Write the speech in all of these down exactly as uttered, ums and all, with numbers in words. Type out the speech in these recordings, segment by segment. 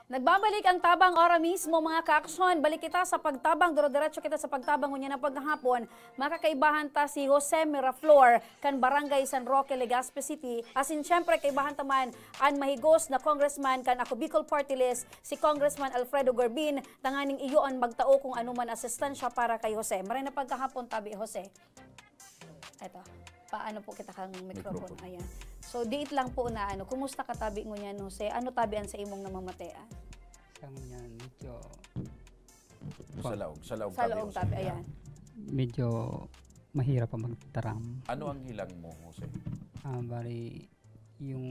Nagbabalik ang tabang ora mismo, mga kaaksyon. Balik kita sa pagtabang, dire-diretso kita sa pagtabang ngunyan na paghahapon. Makakaibahan ta si Jose Miraflor kan Barangay San Roque, Legazpi City. Asin, syempre, kaibahan ta man an mahigos na congressman kan Ako Bicol Party List, si Congressman Alfredo Garbin, tanganing iyo an magtao kung ano man asistensya para kay Jose. Maray na pagkahapon, tabi, Jose. Eto, paano po kita kang microphone? Microphone. Ayan. So, diit lang po na ano, kumusta ka tabi ngunyan, Jose? Ano tabi an sa imong namamatean? Sa ngunyan, medyo Sa laog, sa laog Sa tabi, laog Jose. Tabi, ayan. Medyo mahirap ang magtaram. Ano ang hilang mo, Jose? Ah, bali, yung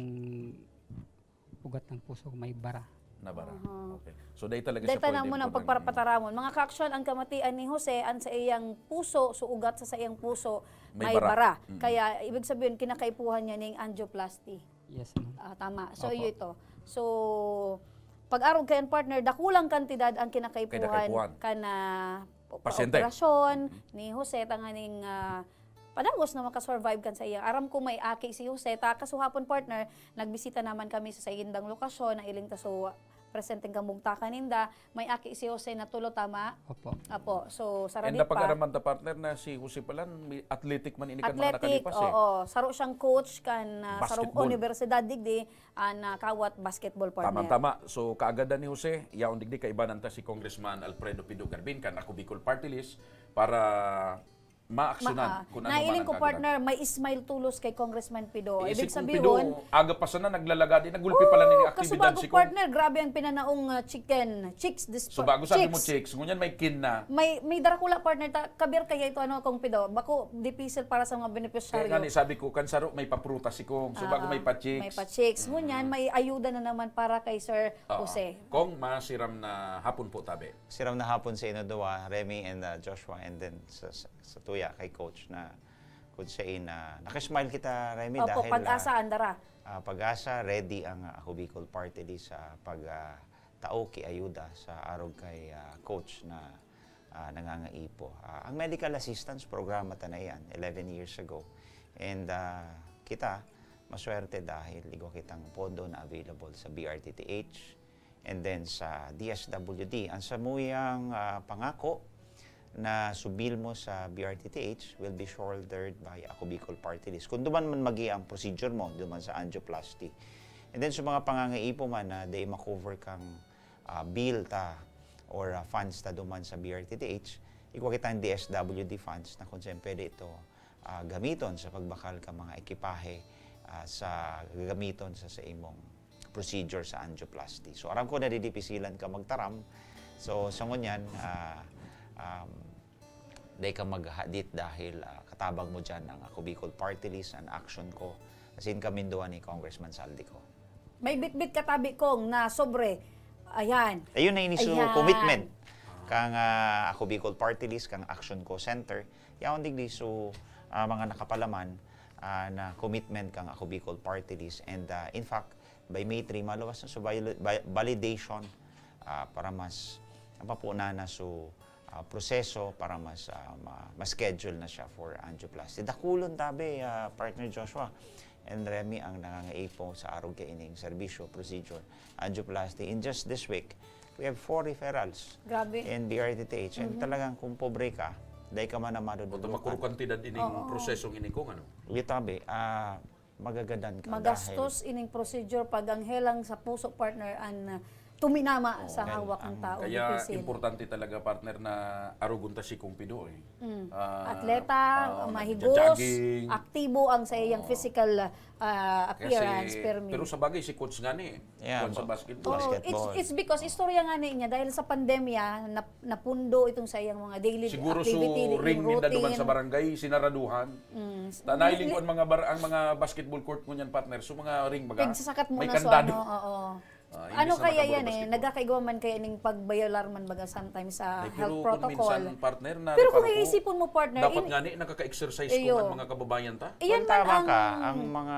ugat ng puso ko may bara. Nabara. Aha. Okay. So, dahil talaga Dahil siya tanan pwede mo nang magpararamon. Pagparapataramon. Mga kaaksyon, ang kamatian ni Jose, ang sa iyang puso, so ugat sa, sa iyang puso, May may bara. Bara. Mm. Kaya, ibig sabihin, kinakaipuhan niya ning angioplasty. Yes, ma'am. Ah, tama. So, Opo. Iyo ito. So, pag-arog kayan, partner, dakulang kantidad ang kinakaipuhan Kinakaipuhan. Kan, ah, Pasyente. Operasyon Mm. ni Jose, tanganing, ah, padagos na makasurvive kan sa iya. Aram ko may aki si Jose, ta kasuhapon, partner, nagbisita naman kami sa saindang lokasyon, nailing ta so presenteng kamugtakan ninda. May aki si Jose na tulo, tama? Opo. Apo. So, sa And radit pa. Napag-araman ta, partner, na si Jose pala, may athletic man ini kan mga Athletic, nakalipas, eh. Oo. Saro siyang coach kan, ah, sarong Basketball. Universidad digdi, ah, na kawat basketball, partner. Tama-tama. So, kaagadan ni Jose, yaon digdi kaibanan ta si Congressman Alfredo Pido Garbin kan Ako Bicol Party List para maaksyonan Maka, kung ano man nailing ang ko, kaagadan. Partner, may smile tulos kay Congressman Pido. Eh, Ibig si Kong sabihin, Pido, aga pa sana naglalagadi, nagulpi pala Oo, nini aktibidad kasubago, si Kong. Partner, grabe ang pinanaong, ah, chicken. Chicks, this Subago sabi mo, chicks. Chicks, ngunyan may kin na. May, may darakula, partner, ta, kabir kaya ito, ano, Kong Pido. Bako, dipisil para sa mga benepisyaryo. Kaya nga ni, sabi ko, kan saro, may paprutas si Kong. Subago, Ah, may pa-chicks. May pa-chicks. Ngunyan, Mm. may ayuda na naman para kay Sir Oo. Jose. Kong, masiram na hapon po, tabi. Siram na hapon sa inyo duwa, Remy and, uh, Joshua, and then sa, sa, sa tuya kay Coach na kung siya in, uh, nakasmile kita, Remy, Opo, dahil, pag-asa, uh, andara. Uh, pag-asa, ready ang, uh, Ako Bicol Party List sa pag, uh, tao ki ayuda sa arog kay, uh, Coach na, uh, nangangaipo. Uh, ang medical assistance, programa ta na yan, eleven years ago. And, uh, kita, maswerte dahil igwa kitang pondo na available sa B R T T H, and then sa D S W D. Ang samuyang, ah, pangako na subil mo sa B R T T H will be shouldered by Ako Bicol Party List. Kung duman man magi ang procedure mo, duman sa angioplasty. And then sa mga pangangaipo man na di ma-cover kang, ah, bill ta or, ah, funds ta duman sa B R T T H, igwa kita ang D S W D funds na kung saan pwede ito ah, gamiton sa pagbakal ka mga ekipahe, ah, sa gagamiton sa, sa imong procedure sa angioplasty. So, aram ko na didipisilan ka magtaram. So, sa ngunyan, ah, um, dai ka maghadit dahil, ah, katabang mo dyan ang Ako Bicol Party List, ang action ko. As in, kaming duwa ni Congressman Saldico. May bitbit katabi kong na sobre. Ayan. Ayun na ini so Ayan. Commitment kang, ah, Ako Bicol Party List, kang Action Co Center. Yaon digdi so, ah, mga nakapalaman, ah, na commitment kang Ako Bicol Party List. And, ah, in fact, by May three, maluwas na so vali-, va-, validation, ah, para mas, ang papuna na so, ah, proseso para mas, ah, ma-, ma-schedule na siya for angioplasty. Dakulon tabi, ah, Partner Joshua and Remy ang nangangaipo sa arog kaining serbisyo, procedure, angioplasty. In just this week, we have four referrals Grabe. In B R T T H. And Mhm. talagang kung pobre ka, dai ka man na madudulog. Makurukantidad ining Oo. Prosesong ini kung ano? Itabi, ah, magagadan ka Magastos dahil ining procedure pag ang helang sa puso, partner, an, ah, tuminama Oo. sa Well, hawak ng ang tao. Kaya Dipisil. Importante talaga, partner, na arugon ta si Kong Pido, eh. Mm. Ah, Atleta, ah, mahigos, nagja-jogging. Aktibo ang sa iyang Oo. Physical, ah, Kasi, appearance, permi. Pero sa bagay, si coach nga ni, Yeah, kuwan sa ba-, basketball. Oo, Basketball. it's, it's because istorya nga ni niya, dahil sa pandemya, nap-, napundo itong sa iyang mga daily Siguro activity, so, daily ring ninda duman routine. Sa barangay, sinaraduhan. Mm. Ta, nailing ko ang mga bar-, ang mga basketball court mo niyan, partner. So, mga ring baga, Pagsasakat mo may na so kandado. Ano, oo. Ah, Ano imbis na kaya yan eh? makapag-basketball. Nagkakaigwa man kaya ning pagbayolar man baga sometimes sa Ay, health pero kung protocol. Minsan, partner, na Pero kung reparo ko, iisipon mo, partner, dapat in- nga ni, nakaka-exercise Iyo. Ko man mga kababayan ta. Iyan Well, man tama ang ka, ang mga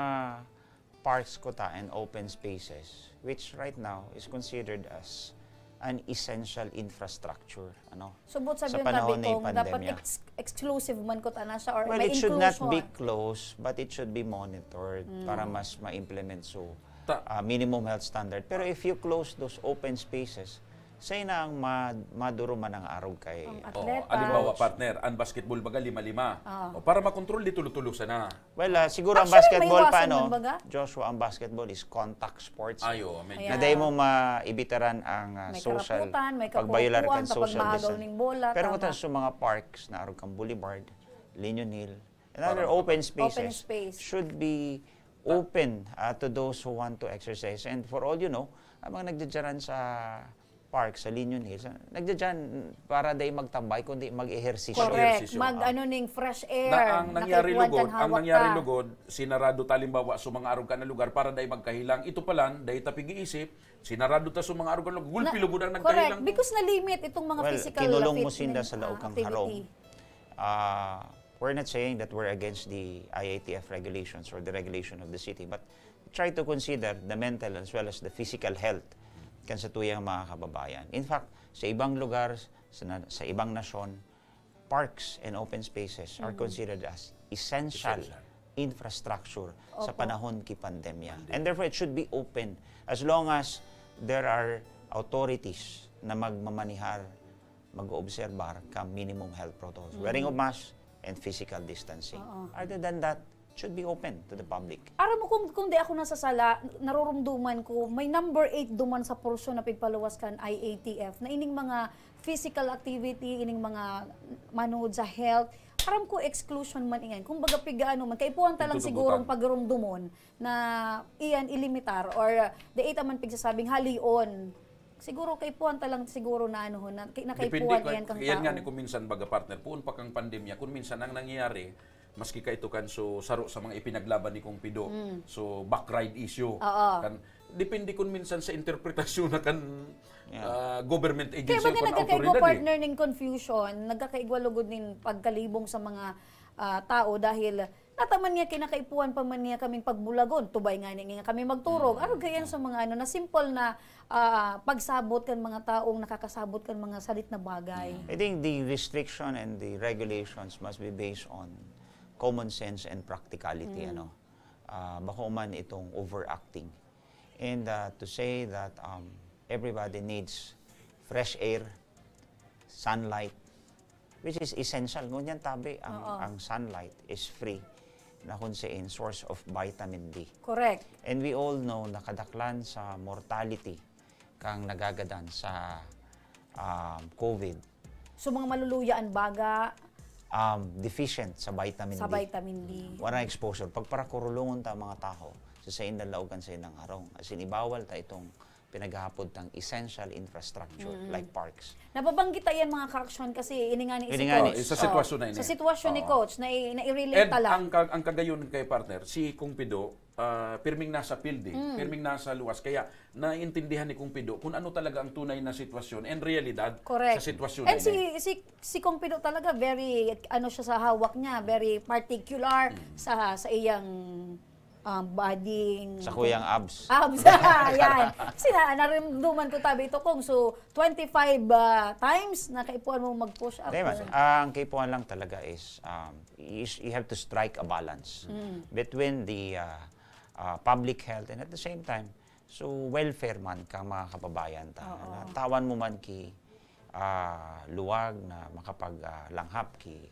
parks ko ta and open spaces, which right now is considered as an essential infrastructure, ano, Subot sa sabi ng panahon tabi ni kong dapat pandemya. Ex-, exclusive man ko ta na siya or Well, may it should not inclusion. Be closed, but it should be monitored Mm. para mas ma-implement so, Ta- ah, minimum health standard. Pero if you close those open spaces, say na ang ma- maduruman ang arog kay Ang Oo, atleta. Halimbawa, partner, ang basketball baga lima-lima. Ah. O, para makontrol, di tulo-tulo sana. Well, ah, siguro ang Actually, basketball maiwasan paano, man baga. Joshua, ang basketball is contact sports. Ayo, may Ayan. Na dahil mo maibitaran ang ah, May social karaputan, may pag-violate kapupuan, kan social kapag mahagaw distance. ning bola, Pero tama. Kung sa mga parks na arog kang boulevard, Leonie Hill, and Parang other open spaces Open space. should be open ah, to those who want to exercise. And for all you know, ang mga nagdadyaran sa park sa Leonie Hill, sa- nagdadyan para day magtambay kundi mag-ehersisyo. Correct. Ehersisyo, Mag ah. ano ning fresh air. Na ang nangyari Nakaipuhan lugod, kan ang hawak nangyari ka. lugod, sinarado ta halimbawa sa mga arog kan na lugar para day magkahilang. Ito pa lang, day ta pig-iisip, sinarado ta sa mga arog kan lugar. Gulpi Na- lugod ang Correct. nagkahilang. Because na-limit itong mga Well, physical kinulong mo fitness, sinda sa ah, laog kang activity. harong. Uh, we're not saying that we're against the I A T F regulations or the regulation of the city, but try to consider the mental as well as the physical health kan sa tuyang mga kababayan. In fact, sa ibang lugar, sa, na- sa ibang nasyon, parks and open spaces are considered as essential Essential. infrastructure sa Opo. panahon ki pandemya. And therefore, it should be open as long as there are authorities na magmamanihar, mag-oobserbar ka minimum health protocols. Wearing of mask and physical distancing. Oo. Other than that, it should be open to the public. Aram mo, kung, kung di ako nasasala, narurumduman ko, may number eight duman sa porsyon na pigpaluwas kan I A T F na ining mga physical activity, ining mga manunod sa health. Aram ko, exclusion man iyan. Kung baga, pigaano man, kaipuhan ta lang Itutubukan. Sigurong pagrumdumon na iyan ilimitar or the eight man pigsasabing halion. Siguro kaipuhan ta lang siguro na ano, na, na Depende kaipuhan ko, iyan kan yan nga tao. Ni kung minsan baga, partner, puon pa kang pandemya, kung minsan ang nangyayari, maski ka ito kan so saro sa mga ipinaglaba ni Kong Pido, Mm. so back ride issue. Oo. Kan, depende kung minsan sa interpretasyon na kan Yeah. ah, government Kaya agency ba o kan nagkakaigwa autoridad. Partner ning confusion, nagkakaigwa lugod nin pagkalibong sa mga ah, tao dahil nataman niya kinakaipuhan pa man niya kaming pagbulagon, tubay nga niya kami magturog. Ano ganyan sa mga ano na simple na ah, pagsabot kan mga taong nakakasabot kan mga salit na bagay. I think the restriction and the regulations must be based on common sense and practicality. Ano, Ah, bako man itong overacting. And ah, to say that um, everybody needs fresh air, sunlight, which is essential. Ngunyan tabi, ang, Oo. ang sunlight is free na kung sa in source of vitamin D. Correct. And we all know na kadaklan sa mortality kang nagagadan sa um, COVID, So mga maluluya ang baga um, deficient sa vitamin sa D. Vitamin D. Warang exposure. Pagparakurulungon ta mga tawo sa saindang laog kan saindang harong. As in, ibawal ta itong pinaghahapod tang essential infrastructure like parks. Nababanggit ta yan mga ka-aksyon kasi ini nga ni Ini nga ni- Sa sitwasyon na ini. Sa sitwasyon ni Oo. Coach na i- na-relate And ta lang. Ang, ka- ang kagayon kay partner, si Kong Pido, ah, pirming nasa field eh, pirming nasa luwas. Kaya naiintindihan ni Kong Pido kung ano talaga ang tunay na sitwasyon and realidad Correct. Sa sitwasyon And na si, ini. si, si Kong Pido talaga very, ano siya sa hawak niya, very particular sa sa iyang um, body. Sa kuyang abs. Abs. Ayan. Kasi na, naramdaman ko tabi ito, Kong. So, twenty-five ah, times na kaipuhan mo mag-push up. Hindi man. So, Ang kaipuhan lang talaga is um, you, you have to strike a balance between the uh, uh, public health and at the same time, so welfare man kang mga kababayan ta. Oo. Na tawan mo man ki ah, luwag na makapaglanghap ki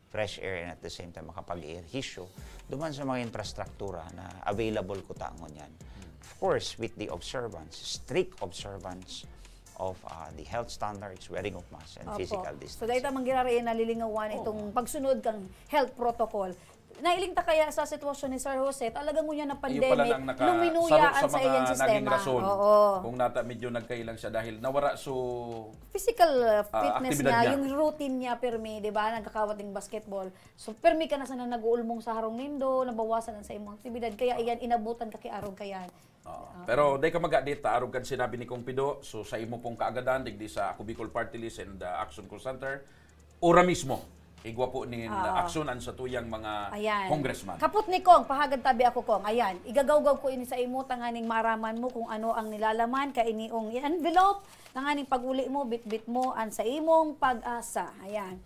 fresh air and at the same time makapag-ehersisyo duman sa mga infrastruktura na available ko tangon yan. Of course, with the observance, strict observance of ah, the health standards, wearing of masks, and Opo. physical So, distancing. dahil tamang ginarayan nalilingawan Oo. itong pagsunod kang health protocol. Nailing ta kaya sa sitwasyon ni Sir Jose, talagang ngunyan na Iyo pala pandemic, nang naka- luminuya sarong ang sa mga iyang naging sistema. Rason. Oo. Kung nata medyo nagkailang siya dahil nawara so Physical uh, Ah, fitness aktibidad niya, niya. Yung routine niya, pirmi, di ba? Nagkakawat ng basketball. So, pirmi ka na sana nag-uulmong sa harong nindo, nabawasan ang sa imong aktibidad. Kaya iyan, inabutan ka kay arog kayan. Oo. Pero dai ka magadit, arog kan sinabi ni Kong Pido, so sa imo pong kaagadan, digdi sa Ako Bicol Party List and uh, Action Call Center, ora mismo, igwa po nin Ah. aksyon an satuyang mga Ayan. congressman. Kapot ni Kong, pahagad tabi ako, Kong. Ayan, igagawgaw ko ini sa imo, tanganing maraman mo kung ano ang nilalaman, kaini ong envelope, tanganing pag-uli mo, bitbit mo, an sa imong pag-asa. Ayan.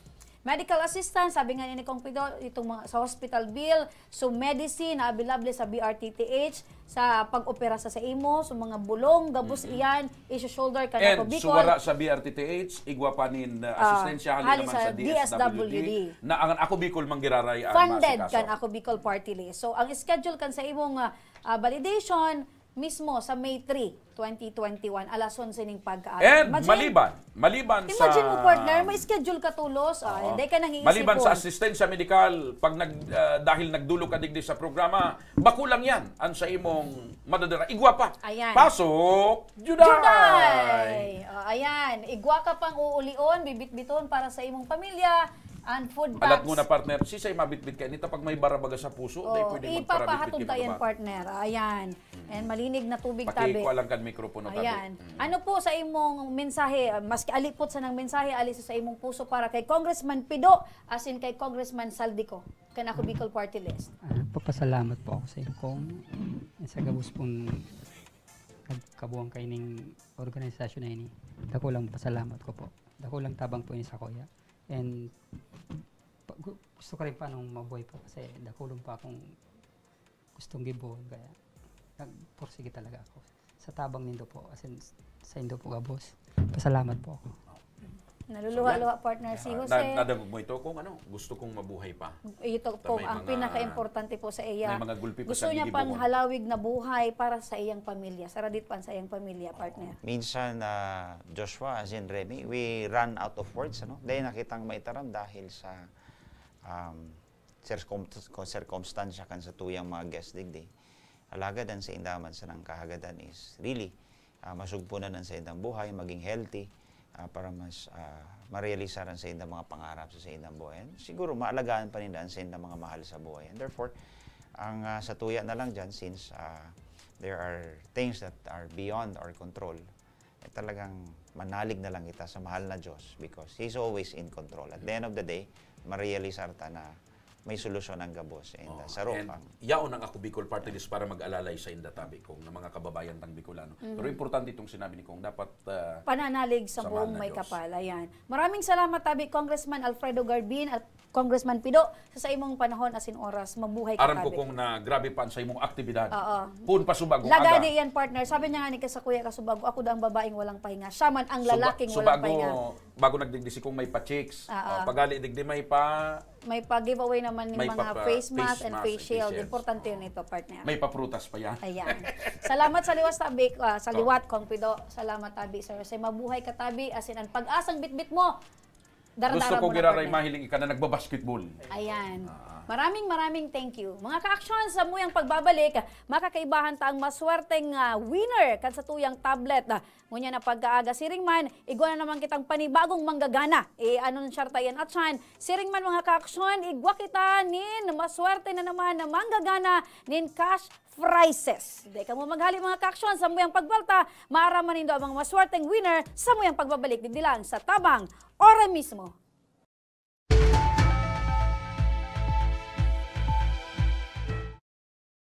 Medical assistance, sabi nga ni Kong Pido, itong mga, sa hospital bill, so medicine na available sa B R T T H, sa pag-opera sa, sa imo, so mga bulong, gabos iyan, isu-shoulder ka na. And so Bicol. Wala sa B R T T H, igwa pa nin, uh, Ah, asistensya, hali hali naman sa sa D S W D, D S W D. Na ang Ako Bicol manggiraray ang Funded masikaso. Kan Ako Bicol Party List. So, ang schedule kan sa imong, uh, uh, validation, mismo sa May three, twenty twenty-one, alas onse ning pagkaaga. And Imagine, maliban, maliban sa imagine mo, partner, may schedule ka tulos, ah, Oo. Hindi ka nang iisipon. Maliban sa asistensya medikal, pag nag-, ah, dahil nagdulog ka digdi sa programa, bako lang yan, ang sa imong madadara. Igwa pa. Ayan. Pasok, Juday! Juday! Oh, ayan. Igwa ka pang uulion, bibitbiton para sa imong pamilya, and food packs. Alat mo na, partner, sisay mabitbit ka, nita pag may barabaga sa puso, Oh, dahil pwede magparabitbit ipapahatod ka tayo yan, magkababa. Partner. Ayan. And malinig na tubig, tabi. Pakikuha lang kan mikropono, tabi. Ayan. Mm. Ano po sa imong mensahe, ah, maski alipot sa nang mensahe, ali sa imong puso para kay Congressman Pido, asin kay Congressman Saldico, kan Ako Bicol Party List? Ah, papasalamat po ako sa inyo kung sa gabos pong nagkabuang kayo ning organisasyon na ini. Dakulang pasalamat ko po. Dakulang tabang po yun sa kuya. And pa-, gu-, gusto ko rin pa nung mabuhay po kasi dakulang pa akong gustong gibohon, kaya nagpursige talaga ako. Sa tabang nindo po, as in, sa indo po gabos. Pasalamat po ako. Naluluha-luha, partner, si Ah, Jose. Na-, nadangog mo ito kung ano, gusto kong mabuhay pa. Ito Ta po may ang mga pinakaimportante po sa iya. May mga gulpi pa Gusto sa niya gigibukon. Pang halawig na buhay para sa iyang pamilya, sa radit pan sa iyang pamilya, partner. Minsan, ah, Joshua, as in Remy, we run out of words, ano? Dahil nakitang maitaram dahil sa, um, circum-, circumstansya kan sa tuyang mga guest digdi. Alagad an sainda man sanang kahagadan is really, ah, masugpunan an saindang buhay, maging healthy, ah, para mas, ah, marealisar an saindang mga pangarap sa saindang buhay. And siguro, maalagaan pa ninda an saindang mga mahal sa buhay. And therefore, ang, ah, sa tuya na lang dyan, since, ah, there are things that are beyond our control, eh, talagang manalig na lang kita sa mahal na Diyos because He's always in control. At the end of the day, marealisar ta na may solusyon ang gabos. And, Oh, uh, sarong and pang- yaon ang Ako Bicol Party List para mag-alalay sa inda, tabi, kung na mga kababayan tang Bicolano. Mhm. Pero importante itong sinabi ni Kong, dapat, uh, Pananalig sa sa mahal buong na may Diyos. Kapal. Ayan. Maraming salamat, tabi, Congressman Alfredo Garbin at Congressman Pido, sa, sa imong panahon asin oras. Mabuhay ka, Aram ko tabi. Kung na grabe pa ang sa imong aktibidad. Oo. Pun pa subag, kung Lagadi aga. Yan, partner. Sabi niya nga ni ka sa Kuya Kasubago, "Ako daw ang babaeng walang pahinga. Siya man ang Suba-, lalaking walang subago, pahinga." Bago nagdigdi si Kong may pa-chicks. Ah, O, ah. Pagali digdi may pa May pa-giveaway naman ng May mga pa-, pa-, face mask face and mask face and face shield. Shield. Importante yun ito, partner. May paprutas pa yan. Ayan. Salamat sa liwas, tabi, ah, sa So, liwat, Kong Pido. Salamat, tabi, sir. Kasi mabuhay ka, tabi. As in, ang pag-asang bitbit mo, dara-dara Gusto ko mo na, giraray partner. Mahiling ika na nagbabasketball. Ayan. Ah. Maraming, maraming thank you. Mga ka-aksyon, sa muyang pagbabalik, makakaibahan ta ang maswerteng, ah, winner kan sa tuyang tablet. Ah, ngunyan na pagkaaga, siring man, igwa na naman kitang panibagong manggagana. I-anunsiyar ta yan at siyan. Siring man, mga ka-aksyon, igwa kita nin maswerte na naman na manggagana nin cash prizes. Di kamo maghali, mga ka-aksyon, sa muyang pagbalta, maaraman nindo ang mga maswerteng winner sa muyang pagbabalik digdi lang sa Tabang, ora mismo.